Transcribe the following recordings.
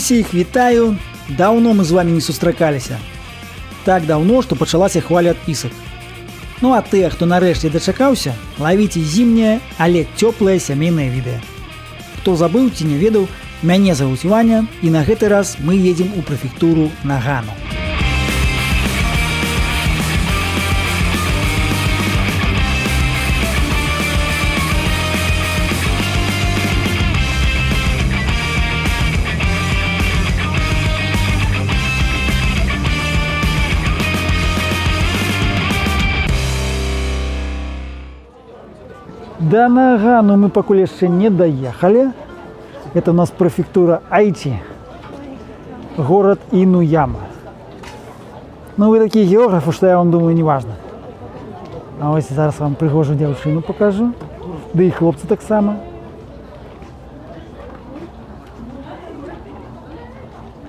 Усіх вітаю! Даўно мы з вами не сустракаліся. Так даўно, што пачалася хваля адпісак. Ну а тыя, хто нарэшце дачакаўся, лавіце зімняе, але цёплае сямейнае відэа. Хто забыў ці не ведаў, мяне завуць Ваня, і на гэты раз мы едзем у прэфектуру Нагану. Да Нагану мы пакуль яшчэ не даехалі. Это у нас прэфектура Айчы, город Инуяма. Ну вы такие географы, что я вам думаю, не важно. А вось зараз вам прыгожую дзяўчыну покажу. Да і хлопцы таксама.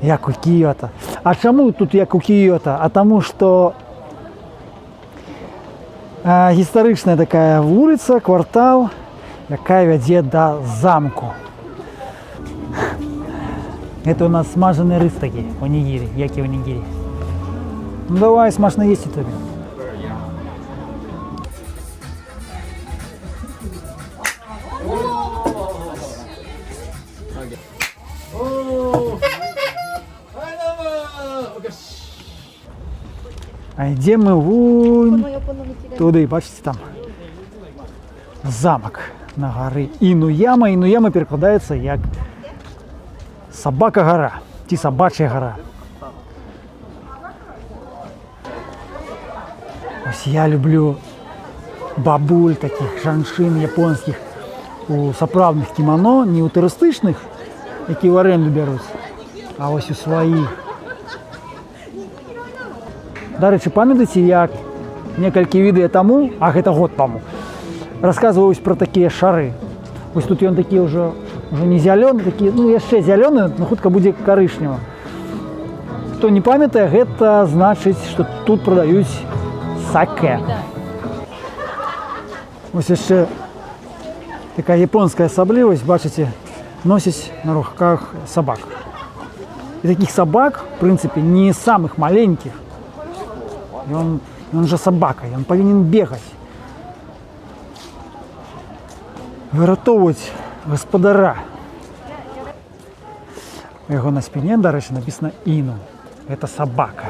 Як у Кіёта. А чаму тут як у Кіёта? А таму што гістарычная такая вуліца, квартал, якая вядзе да замку. Это у нас смажаны рыс такі, онігірі, які онігірі. Ну давай, смачна есці табе. А ідзем мы вунь туды, бачыце, там замак на гары Інуяма. Інуяма перакладаецца як сабака гара ці сабачая гара. Вось я люблю бабуль таких жанчын японскіх у сапраўдных кімано, не ў турыстычных, які ў арэнду бяруць, а вось у сваіх. Дарэчы, памятаеце, як некалькі відэа таму, а гэта год таму, расказваў вось пра такія шары. Вось тут ён такі ўжо не зялёны, такі, ну яшчэ зялёны, но хутка будзе карычневы. Хто не памятае, гэта значыць, што тут прадаюць сакэ. Вось яшчэ такая японская асаблівасць, бачыце, носяць на руках сабак. І такіх сабак, в прынцыпе, не самых маленькіх. Ён жа сабака, ён павінен бегаць. Выратоўваць гаспадара. У яго на спіне, дарэчы, напісана Іну. Это сабака.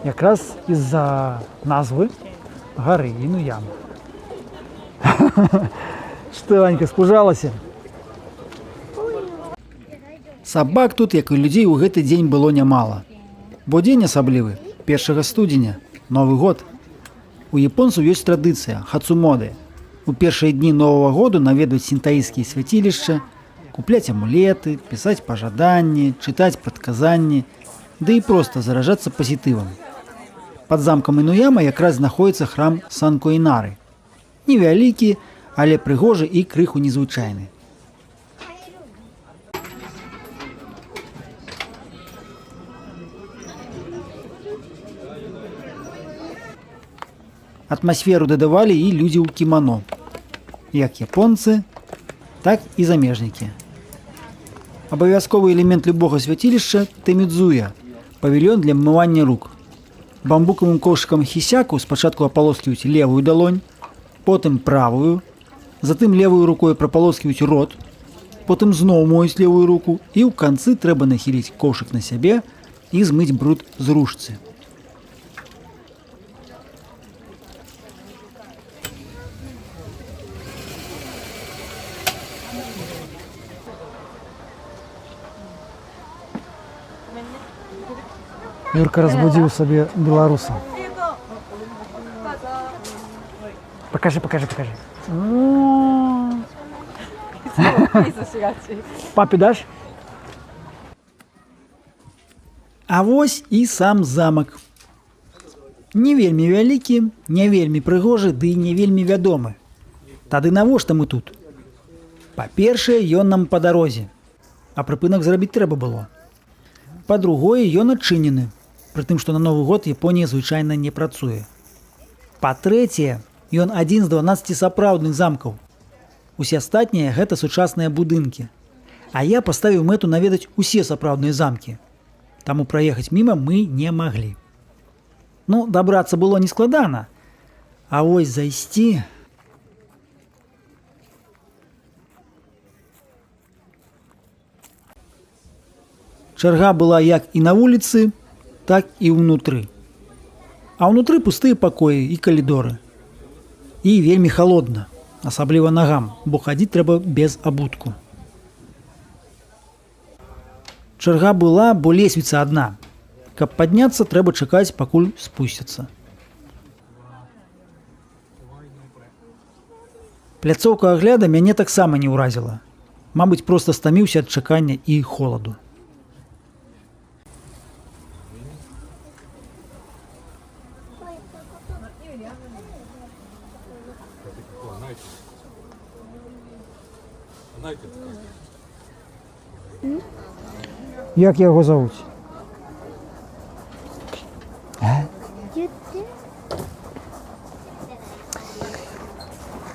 Якраз з-за назвы гары Інуяма. Што, Анька, спужалася? Сабак тут, як і людзей, у гэты дзень было нямала. Бо дзень асаблівы, 1 студзеня, Новы год. У японцаў ёсць традыцыя хацумоды. У першыя дні Новага году наведваць сінтаісцкія свяцілішча, купляць амулеты, пісаць пажаданні, чытаць прадказанні, ды і проста заражацца пазітывам. Пад замкам Інуяма якраз знаходіцца храм Санкоінары. Невялікі, але прыгожы і крыху незвычайны. Атмасферу дадавалі і людзі ў кімано. Як японцы, так і замежнікі. Абавязковы элемент любога свяцілішча — тэмідзуя, павільён для абмывання рук. Бамбукавым коўшыкам хісяку спачатку апалосківаюць левую далонь, потым правую, затым левую рукой прапалосківаюць рот, потым зноў моюць левую руку, і ў канцы трэба нахіліць коўшык на сябе і змыць бруд з ручцы. Юрка разбудзіў сабе беларуса. Покажи, покажи, покажи. О, папе дашь? А вось і сам замак. Не вельмі вялікі, не вельмі прыгожы, ды і не вельмі вядомы. Тады навошта мы тут? Па-першае, ён нам па дарозе. А прыпынак зрабіць трэба было. Па-другое, ён адчынены, прытым што на Новы год Японія звычайна не працуе. Па-трэцяе, ён адзін з 12 сапраўдных замкаў. Усе астатнія — гэта сучасныя будынкі. А я паставіў мэту наведаць усе сапраўдныя замкі. Таму праехаць міма мы не маглі. Ну, дабрацца было нескладана. А вось зайсці. Чарга была як і на вуліцы, так і ўнутры. А ўнутры пустыя пакоі і калідоры. І вельмі халодна, асабліва нагам, бо хадзіць трэба без абутку. Чарга была, бо лесвіца адна. Каб падняцца, трэба чакаць, пакуль спусцяцца. Пляцоўка агляда мяне таксама не ўразіла. Мабыць, проста стаміўся ад чакання і холаду. Як яго завуць?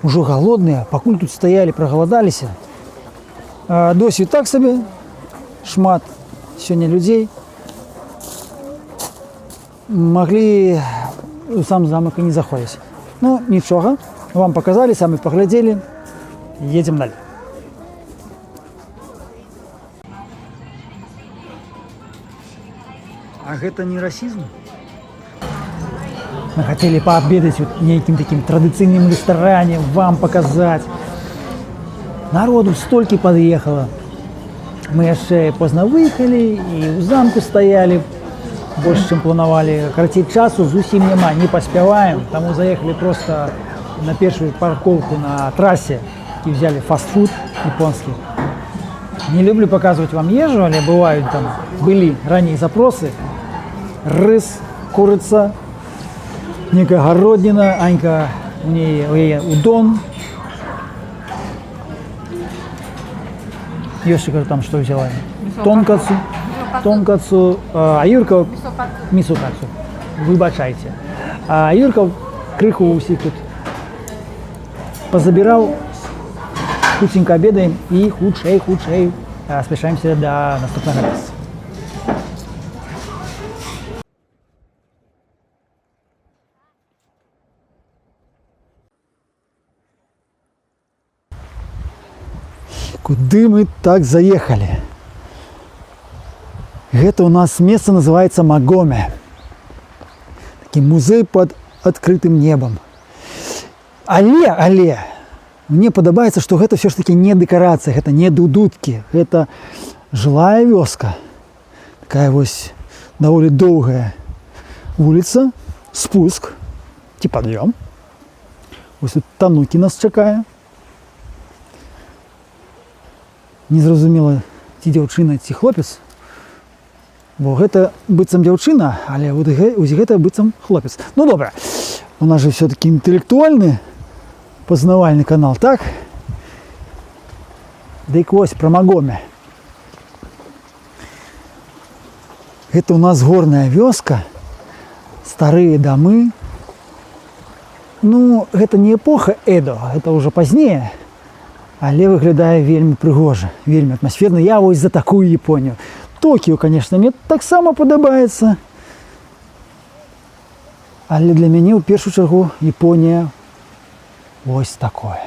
Ужо галодныя, пакуль тут стаялі, прагаладаліся. А, досвід так сабе, шмат сёння людзей. Маглі у сам замак і не заходзіць. Ну, нічога, вам паказалі, самі паглядзелі. Едзем далей. А гэта не расізм? Мы хотели пообедать вот нейкім таким традыцыйным рэстаране, вам показать. Народу столькі подъехало. Мы яшчэ позна выехалі і ў замку стаялі больш, чым планавалі. Карацей, часу зусім няма, не паспяваем, таму заехалі просто на першую паркоўку на трасе і взяли фастфуд японскі. Не люблю показывать вам ежу, але бывают там, были ранее запросы. Рыс, курыца, некая гародніна, Анька, у нее, у яе удон. Ёсць там что взяла? Тонкацу. Тонкацу, а Юрка місокацу. Выбачайце. А Юрка крыху усіх тут пазабіраў. Хуценька обедаем і хутчэй, хутчэй спяшаемся да наступнага месца. Куды мы так заехалі? Гэта у нас месца называется Магоме. Такі музей под адкрытым небам. Але мне падабаецца, што гэта ўсё ж таки не дэкарацыя, гэта не дудуткі, гэта жылая вёска. Такая вось даволі доўгая вуліца, спуск ці пад'ём. Вось тут танукі нас чакае. Незразумела, ці дзяўчына, ці хлопец. Бо гэта быццам дзяўчына, але вот ось гэта быццам хлопец. Ну добра. У нас же все-таки інтэлектуальны пазнавальны канал, так? Дык вось пра Магоме. Гэта у нас горная вёска, старыя дамы. Ну, гэта не эпоха Эдо, гэта ўжо пазней, але выглядае вельмі прыгожа, вельмі атмасферна. Я вось за такую Японію. Токіо, конечно, мне таксама падабаецца. Але для мяне ў першую чаргу Японія вось такое.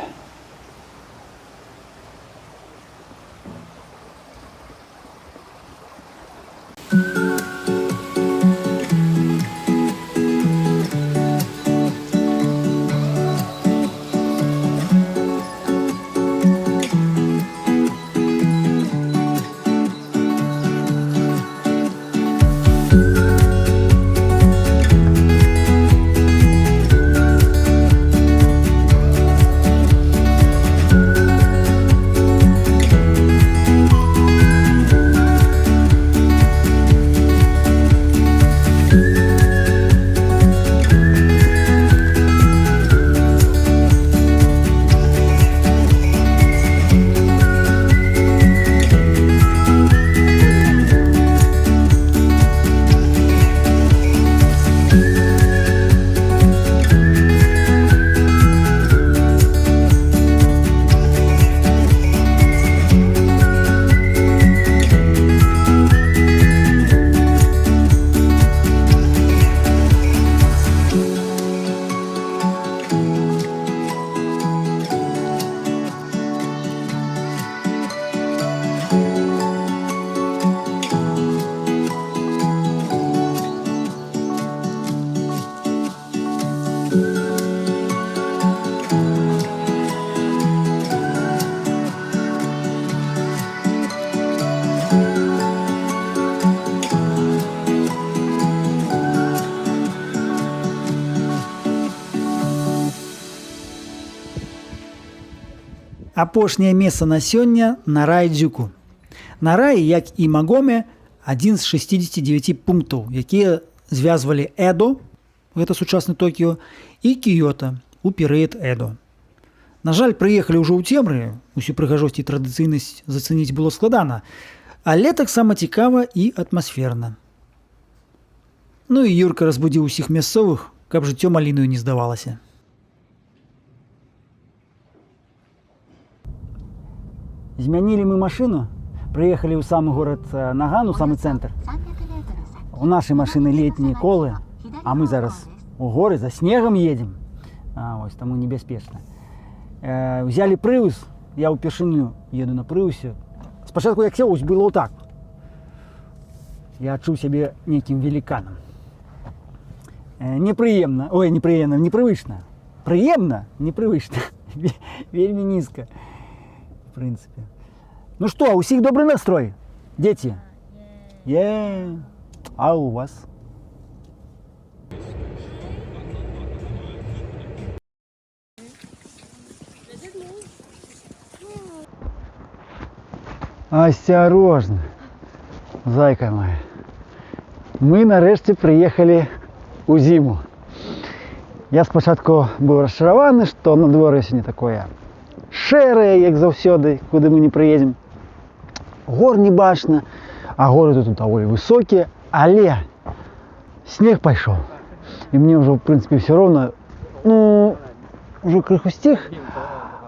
Апошняе месца на сёння Нарай-Дзюку. Нараі, як і Магоме, адзін з 69 пунктаў, якія звязвалі Эдо, гэта сучасны Токіо, і Кіёта у перыяд Эдо. На жаль, прыехалі ўжо ў цемры, усю прыгажосць і традыцыйнасць зацэніць было складана, але таксама цікава і атмасферна. Ну і Юрка разбудзіў усіх мясцовых, каб жыццё малінаю не здавалася. Змянілі мы машыну, прыехалі ў самы горад Нагану, самы цэнтр. У нашай машыны летнія колы, а мы зараз у горы за снегам едзем. Ось таму небяспечна. Взяли Прыус, я ўпершыню еду на Прыусе. Спачатку як сеў, ось было так. Я адчуў сябе нейкім веліканам. Непрыемна, ой, непрыемна, непрывычна. Прыемна, непрывычна. Вельмі нізка. В прынцыпе. Ну што, усіх добры настрой? Дзеці? Е. А у вас? Осторожно, зайка моя. Мы нарэшце прыехалі ў зіму. Я спачатку быў расчараваны, што на дворы сёння такое шэрае, як заўсёды, куды мы не прыедзем. Гор не бачна, а горы тут даволі высокія, але снег пайшоў. І мне ўжо, в прынцыпе, всё роўна, ўжо крыху сціх,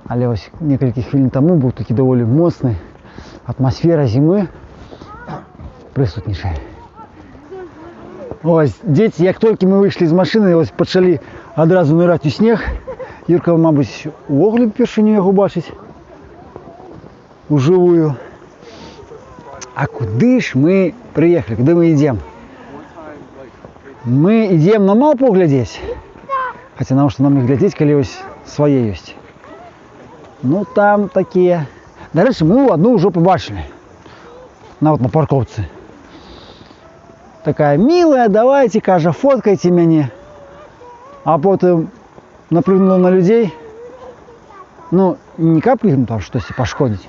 але вось некалькі хвілін таму быў такі даволі моцны, атмасфера зімы прысутнічае. Ось, дзеці, як толькі мы выйшлі з машыны, ось пачалі адразу ныраць у снег. Юрка, мабыць, увогуле ўпершыню яго бачыць ужывую. А куды ж мы прыехалі? Куды мы ідзем? Мы ідзем на малпу глядзець. Хаця навошта нам іх глядзець, калі ось свае ёсць. Ну там такія. Дарэчы, мы адну ўжо пабачылі. Нават на паркоўцы. Такая милая, давайте, кажа, фоткайте мяне. А потым напрыгнула на людзей. Ну, не каб ім там штосьці пашкодзіць,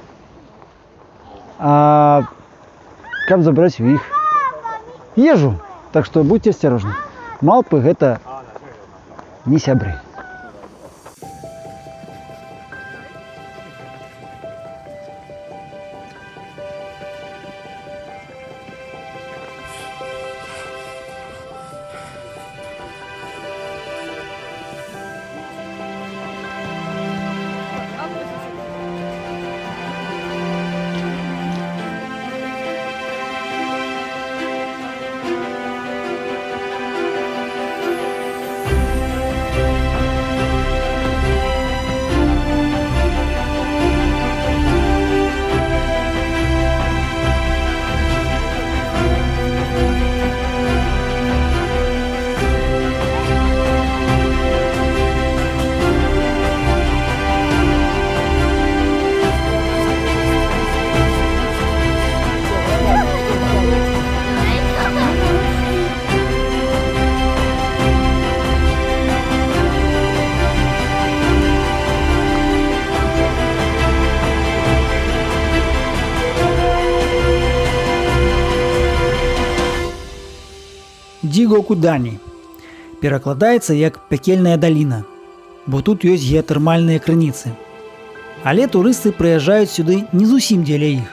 а каб забраць у іх ежу. Так што будьте осторожны. Малпы гэта не сябры. Дзігокудані перакладаецца як пякельная даліна, бо тут ёсць геатэрмальныя крыніцы. Але турысты прыязджаюць сюды не зусім дзеля іх.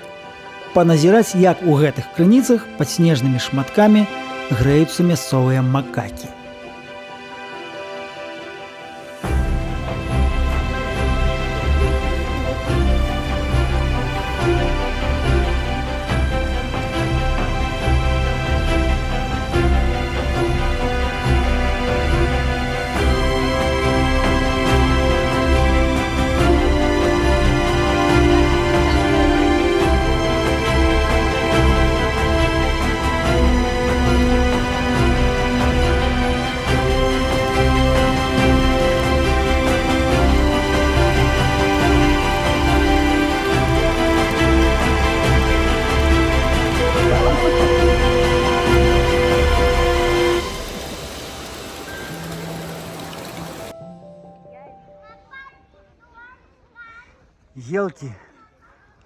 Паназіраць, як у гэтых крыніцах пад снежнымі шматкамі грэюцца мясцовыя макакі. Елкі,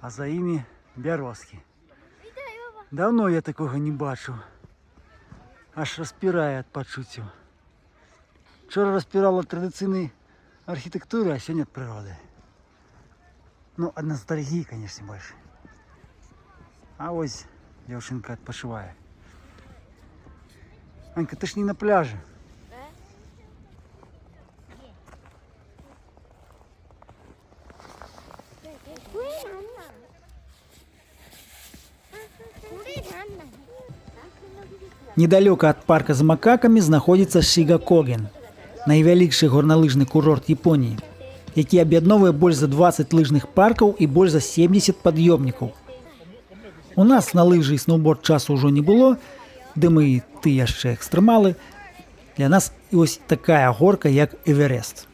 а за імі бярозкі. Даўно я такога не бачыў. Аж распірае ад пачуццяў. Учора распірала традыцыйнай архітэктуры, а сёння ад прыроды. Ну, ад ностальгіі, конечно, больше. А вось дзяўчынка адпачывае. Анька, ты ж не на пляжы. Недалёка ад парка з макакамі знаходзіцца Шыга-Коген, найвялікшы горналыжны курорт Японіі, які аб'ядноўвае больш за 20 лыжных паркаў і больш за 70 пад'ёмнікаў. У нас на лыжы і сноуборд часу ўжо не было, ды мы і ты яшчэ экстрэмалы. Для нас і вось такая горка, як Эверест.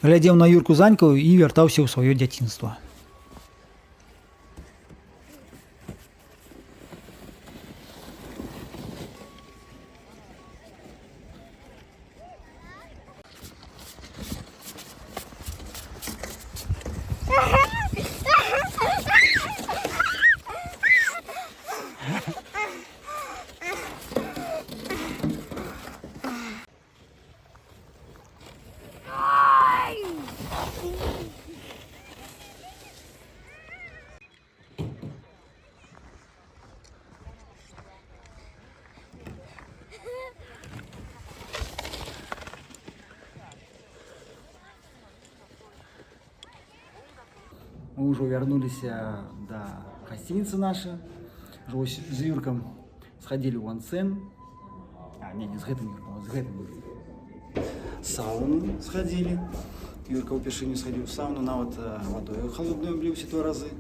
Глядзеў на Юрку з Анькаю і вяртаўся ў сваё дзяцінства. Мы ўжо вярнуліся да гасцініцы нашай. Ужо вось з Юркам схадзілі ў ансен. А, не, не з гэтым Юркам, а з гэтым Юркам. Сауну схадзілі. Юрка ўпершыню схадзіў у сауну, нават вадою халоднаю абліўся два разы.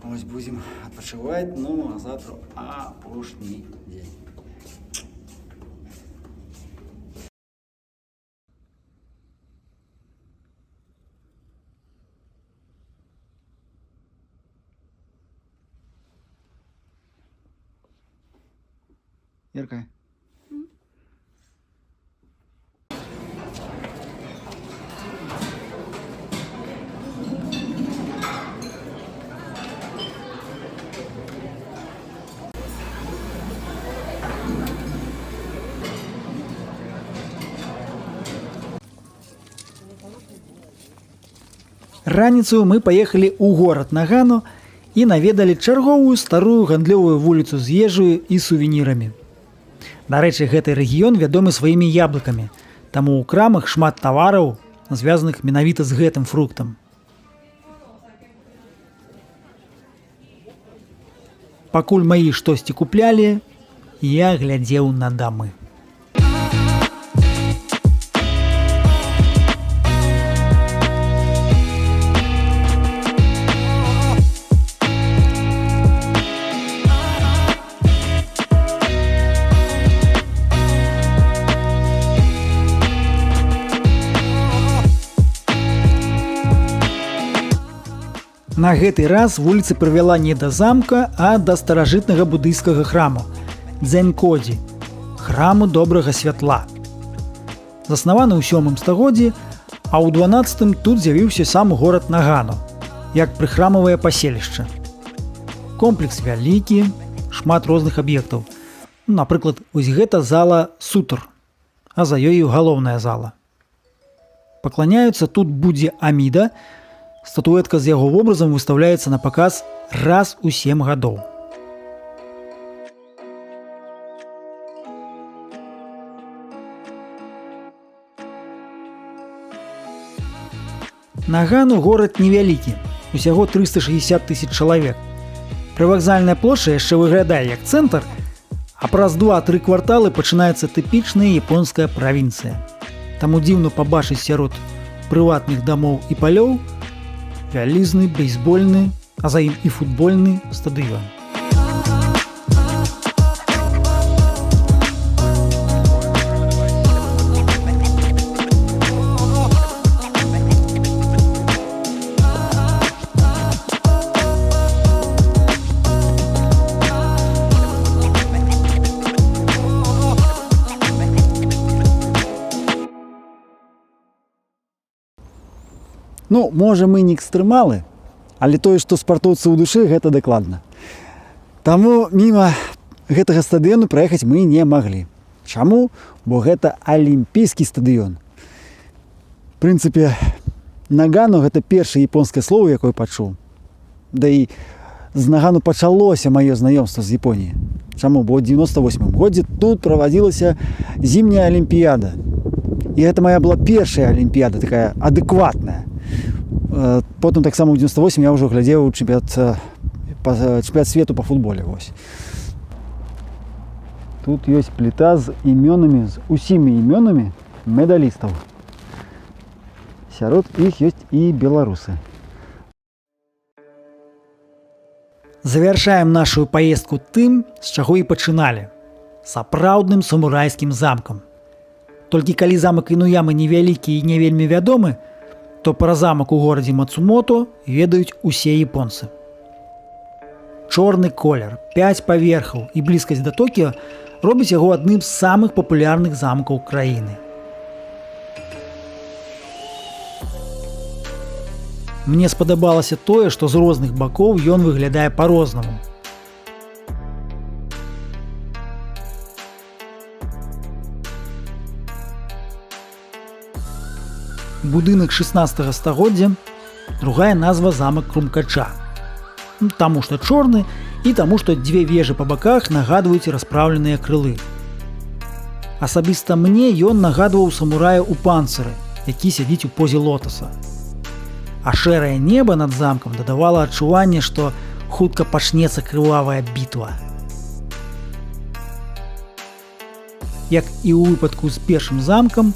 Вось будзем адпачываць, ну а заўтра апошні дзень. Юрка. Раніцаю мы паехалі ў горад Нагану і наведалі чарговую старую гандлёвую вуліцу з ежаю і сувенірамі. Дарэчы, гэты рэгіён вядомы сваімі яблыкамі, таму ў крамах шмат тавараў, звязаных менавіта з гэтым фруктам. Пакуль маі штосьці куплялі, я глядзеў на дамы. На гэты раз вуліца прывяла не да замка, а да старажытнага будыйскага храму Дзэнкодзі, храму добрага святла. Заснаваны ў сёмым стагоддзі, а ў 12 тут з'явіўся сам горад Нагану, як прыхрамавае паселішча. Комплекс вялікі, шмат розных аб'ектаў. Напрыклад, вось гэта зала сутр, а за ёю галоўная зала. Пакланяюцца тут будзе Аміда, статуэтка з яго вобразам выстаўляецца на паказ раз у 7 гадоў. Нагану горад невялікі, усяго 360 тысяч чалавек. Прывакзальная плошча яшчэ выглядае як цэнтр, а праз 2-3 кварталы пачынаецца тыпічная японская правінцыя. Таму дзіўна пабачыць сярод прыватных дамоў і палёў вялізны бейсбольны, а за ім і футбольны стадыён. Ну, можа, мы не экстрэмалы, але тое, што спартоўцы ў душы, гэта дакладна. Таму міма гэтага стадыёну праехаць мы не маглі. Чаму? Бо гэта алімпійскі стадыён. В прынцыпе, Нагану гэта першае японскае слово, якое пачуў. Да і з Нагану пачалося маё знаёмства з Японіяй. Чаму? Бо ў 98 годзе тут правадзілася зімняя алімпіяда. І гэта моя была першая алімпіяда, такая адэкватная. Потым таксама ў 98 я ўжо глядзеў чэмпіянат свету па футболе. Вось. Тут ёсць пліта з імёнамі, з усімі імёнамі медалістаў. Сярод іх ёсць і беларусы. Завяршаем нашу паездку тым, з чаго і пачыналі. Сапраўдным самурайскім замкам. Толькі калі замак Інуямы невялікі і не вельмі вядомы, то пра замак у горадзе Мацумото ведаюць усе японцы. Чорны колер, 5 паверхаў і блізкасць да Токіо робіць яго адным з самых папулярных замкаў краіны. Мне спадабалася тое, што з розных бакоў ён выглядае па-рознаму. Будынак 16 стагоддзя, другая назва замак Крумкача. Таму што чорны і таму, што дзве вежы па баках нагадваюць расправленыя крылы. Асабіста мне ён нагадваў самурая ў панцыры, які сядзіць у позе лотаса. А шэрае неба над замкам дадавала адчуванне, што хутка пачнецца крывавая бітва. Як і ў выпадку з першым замкам,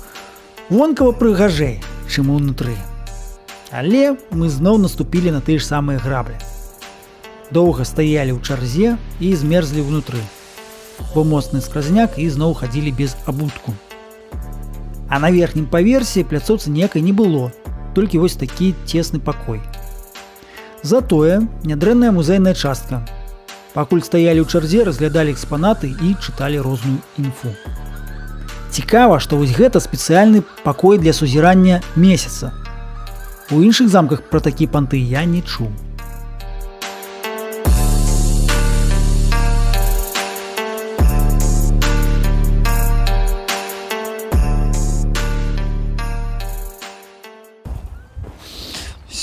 вонкава прыгажэй, чым унутры. Але мы зноў наступілі на тыя ж самыя граблі. Доўга стаялі ў чарзе і змерзлі ўнутры. Бо моцны скразняк і зноў хадзілі без абутку. А на верхнім паверсе пляцоўцы ніякай не было, толькі вось такі цесны пакой. Затое нядрэнная музейная частка. Пакуль стаялі ў чарзе, разглядалі экспанаты і чыталі розную інфу. Цікава, што вось гэта спецыяльны пакой для сузірання месяца. У іншых замках пра такія панты я не чуў.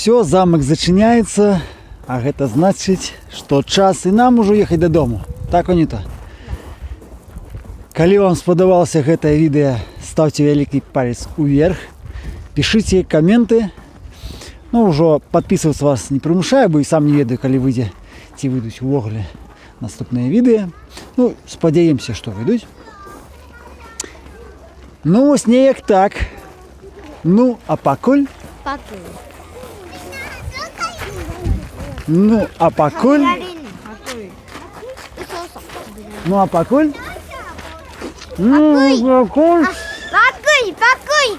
Всё, замак зачыняецца, а гэта значыць, што час і нам ужо ехаць дадому. Так, Аніта? Калі вам спадабалася гэтае відэа, ставце вялікі палец уверх, пішыце каменты. Ўжо падпісвацца вас не прымушаю, бо і сам не ведаю, калі выйдзе, ці выйдуць увогуле наступныя відэа. Спадзяемся, што выйдуць. Вось неяк так. А пакуль... Пакуль. Ну, а пакуль... Ну, а пакуль... Ну, пакуль... Пакуль, пакуль,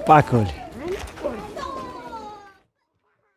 Пакуль.